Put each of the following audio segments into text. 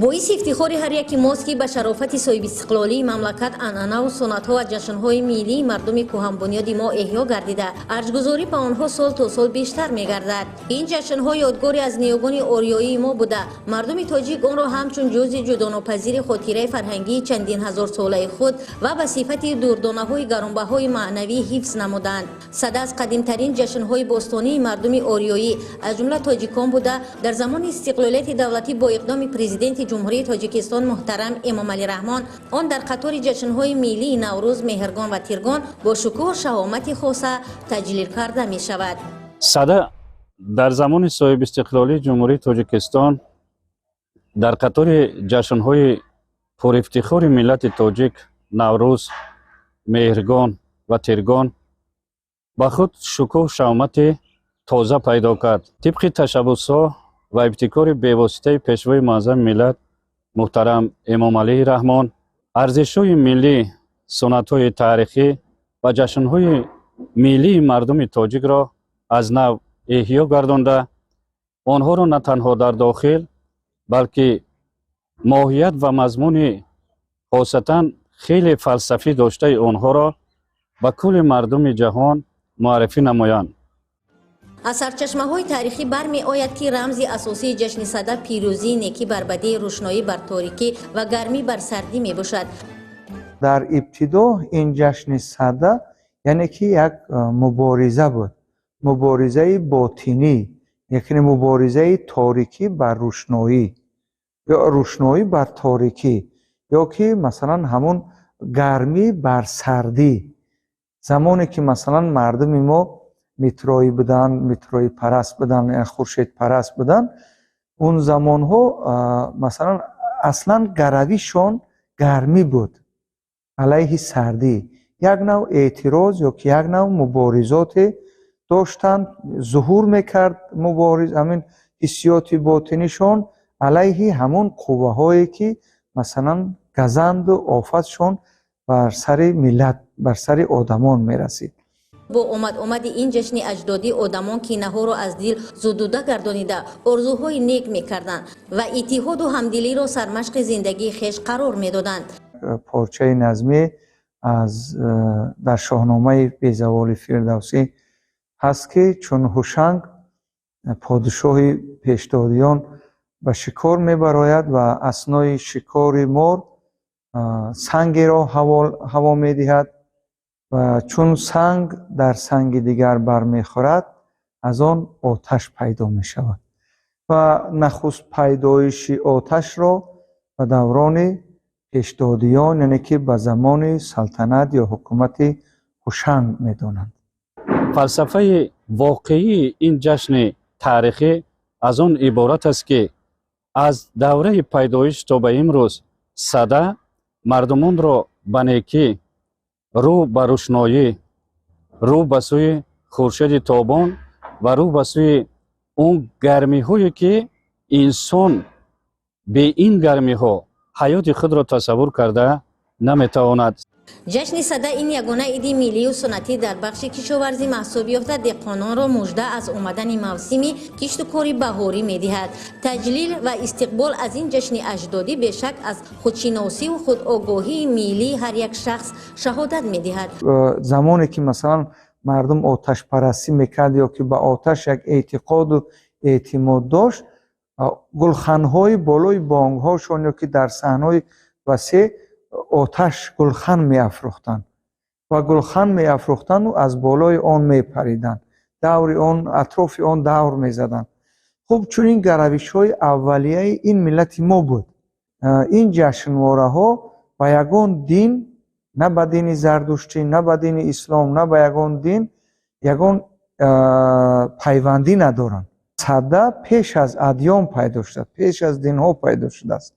Боиси ифтихори ҳар яки мост, ки ба шарофати соҳибистиқлолии мамлакат анъанаву суннатҳо ва ҷашнҳои миллии мардуми кӯҳанбунёди мо эҳё гардида, арҷгузорӣ ба онҳо сол то сол бештар мегардад. Ин ҷашнҳо ёдгоре аз ниёгони ориёии мо буда, мардуми тоҷик онро ҳамчун ҷузъи ҷудонопазири хотираи фарҳангии чандин ҳазорсолаи худ ва ба сифати дурдонаҳои гаронбаҳои маънавӣ ҳифз намуданд. Сада аз қадимтарин ҷашнҳои бостонии мардуми ориёӣ, аз ҷумла тоҷикон буда, дар замони истиқлолияти давлатӣ бо иқдоми Президенти Ҷумҳурии Тоҷикистон муҳтарам Эмомалӣ Раҳмон он дар қатори ҷашнҳои миллии Наврӯз, Меҳргон ва Тиргон бо шукӯҳу шаҳомати хоса таҷлил карда мешавад. Сада дар замони соҳибистиқлолии Ҷумҳурии Тоҷикистон дар қатори ҷашнҳои пурифтихори миллати тоҷик Наврӯз, Меҳргон ва Тиргон ба худ шукӯҳ шаҳомати тоза пайдо кард. Тибқи ташаббусҳо ва ибтикори бевоситаи Пешвои муаззами миллат муҳтарам Эмомалӣ Раҳмон, арзишҳои миллӣ, суннатҳои таърихӣ ва ҷашнҳои миллии мардуми тоҷикро аз нав эҳё гардонда, онҳоро на танҳо дар дохил, балки моҳият ва мазмуни хосатан хеле фалсафӣ доштаи онҳоро ба кулли мардуми ҷаҳон муаррифӣ намоянд. Аз сарчашмаҳои таърихӣ бармеояд, ки рамзи асосии ҷашни Сада пирӯзии некӣ бар бадӣ, рӯшноӣ бар торикӣ ва гармӣ бар сардӣ мебошад. Дар ибтидо ин ҷашни Сада, яъне ки як мубориза буд, муборизаи ботинӣ, яъне муборизаи торикӣ бар рӯшноӣ ё рӯшноӣ бар торикӣ, ё ки масалан ҳамун гармӣ бар сардӣ. Замоне ки масалан мардуми мо митроӣ буданд, митроипараст буданд, хуршедпараст буданд, он замонҳо масалан аслан гаравишон гармӣ буд алайҳи сардӣ, як навъ эътироз ё ки як навъ муборизоте доштанд, зуҳур мекард мубориз ҳамин ҳиссиёти ботинишон алайҳи ҳамон қувваҳое, ки масалан газанду офатшон бар сари миллат, бар сари одамон мерасид. Бо омад-омади ин ҷашни аҷдодӣ одамон кинаҳоро аз дил зудуда гардонида, орзуҳои нек мекарданд ва иттиҳоду ҳамдилиро сармашқи зиндагии хеш қарор медоданд. Порчаи назмӣ аз дар Шоҳномаи безаволи Фирдавсӣ ҳаст, ки чун Ҳушанг, подшоҳи пешдодиён, ба шикор мебарояд ва аснои шикори мор сангеро ҳаво медиҳад ва чун санг дар санги дигар бармехӯрад, аз он оташ пайдо мешавад ва нахуст пайдоиши оташро ба даврони пешдодиён, яъне ки ба замони салтанат ё ҳукумати Ҳушанг медонанд. Фалсафаи воқеии ин ҷашни таърихӣ аз он иборат аст, ки аз давраи пайдоиш то ба имрӯз Сада мардумонро ба некӣ, рӯ ба рӯшноӣ, рӯ ба сӯи хуршеди тобон ва рӯ ба сӯи он гармиҳое, ки инсон бе ин гармиҳо ҳаёти худро тасаввур карда наметавонад. Ҷашни Сада ин ягона иди миллию суннатӣ дар бахши кишоварзӣ маҳсуб ёфта, деҳқононро мужда аз омадани мавсими кишту кори баҳорӣ медиҳад. Таҷлил ва истиқбол аз ин ҷашни аҷдодӣ бешак аз худшиносиву худогоҳии миллии ҳар як шахс шаҳодат медиҳад. Замоне ки масалан мардум оташпарастӣ мекард ё ки ба оташ як эътиқоду эътимод дошт, гулханҳои болои бонгҳошон ё ки дар саҳнҳои васеъ оташ, гулхан меафрӯхтанд ва гулхан меафрӯхтанду аз болои он мепариданд, даври он, атрофи он давр мезаданд. Хуб, чунин гаравишҳои аввалияи ин миллати мо буд. Ин ҷашнвораҳо ба ягон дин, на ба дини зардуштӣ, на ба дини ислом, на ба ягон дин ягон пайвандӣ надоранд. Сада пеш аз адён пайдо шудааст, пеш аз динҳо пайдо шудааст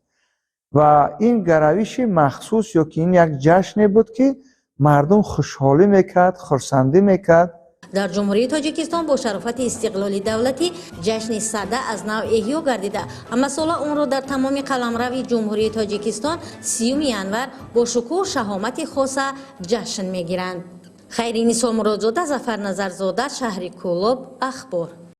ва ин гаравиши махсус ё ки ин як ҷашне буд, ки мардум хушҳолӣ мекард, хурсандӣ мекард. Дар Ҷумҳурии Тоҷикистон бо шарофати истиқлоли давлатӣ ҷашни Сада аз нав эҳё гардида, ҳамасола онро дар тамоми қаламрави Ҷумҳурии Тоҷикистон 30 январ бо шукӯҳу шаҳомати хоса ҷашн мегиранд. Хайринисо Муродзода, Зафар Назарзода, шаҳри Кӯлоб, Ахбор.